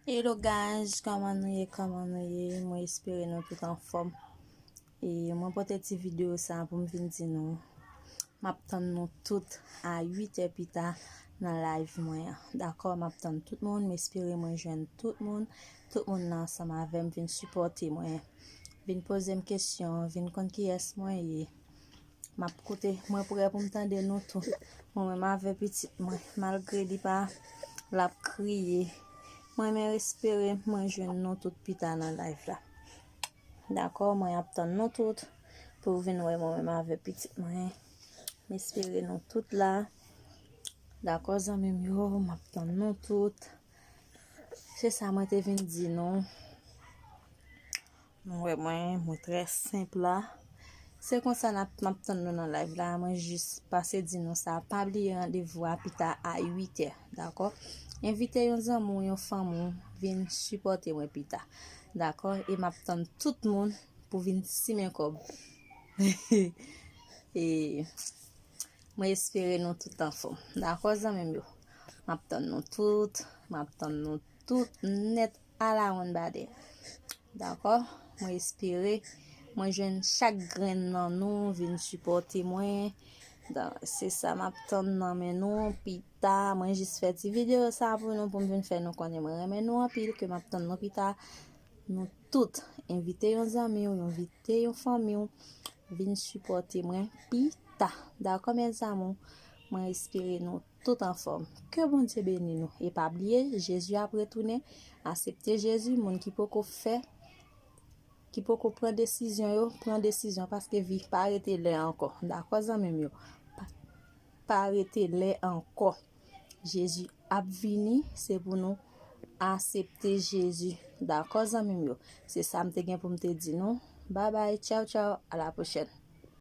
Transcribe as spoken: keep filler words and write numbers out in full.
Hello guys, kòman nou ye? Kòman nou ye? Mwen espere nou tout anfòm. E mwen pote ti videyo sa pou m vin di nou, m ap tann nou tout a uit è pita nan live mwen an. Dakò, m ap tann tout moun, m espere mwen jwenn tout moun. Tout moun nan ansanm avè m vin sipòte mwen. Vin poze m kesyon, vin konn kiyès mwen ye. M ap koute, mwen prè pou m tande nou tou. Mwen menm avè pitit mwen, malgre li pa, l ap kriye. Mwen men espere mwen jwenn nou tout pita nan live la. Dakò, mwen ap tann nou tout pou vin wè mwen menm avè pitit mwen. M espere nou tout la. Dakò, zanmi m yo, m ap tann nou tout. Se sa mwen te vin di nou. Nou wè mwen, mwen trè senp la. Se konsa n ap, m ap tann nou nan live la. Mwen jis pase di nou sa. Pa bliye randevou a pita a uit è, dakò? Envite yon zanmi w, yon fanmi w, vin sipòte mwen pita. Dakò? E m ap tann tout moun pou vin simen kòb. E mwen espere nou tout anfòm. Dakò, zanmi m yo? M ap tann nou tout. M ap tann nou tout nèt a la wonn badè. Dakò? Mwen espere mwen jwenn chak grenn nan nou vin sipòte mwen. Dan, se sa m ap tann nan men nou pita. Mwen jis fè ti videyo sa pou nou, pou m vin fè nou konnen mwen renmen nou anpil, ke m ap tann nou pita. Nou tout, envite yon zanmi w, envite yon fanmi w, vin sipòte mwen pita. Dakò, mes amours? Mwen espere nou tout anfòm. Ke Bondye beni nou. E pa bliye, Jezi ap retounen. Aksepte Jezi, moun ki poko fè, ki poko pran desizyon yo, pran desizyon paske vi pa rete lè ankò. Dakò, zanmi m yo? Pa, pa rete lè ankò. Jezi ap vini, se pou nou aksepte Jezi. Dakò, zanmi m yo? Se sa m te gen pou m te di nou. Babay, tchaw, tchaw, a la pwochèn.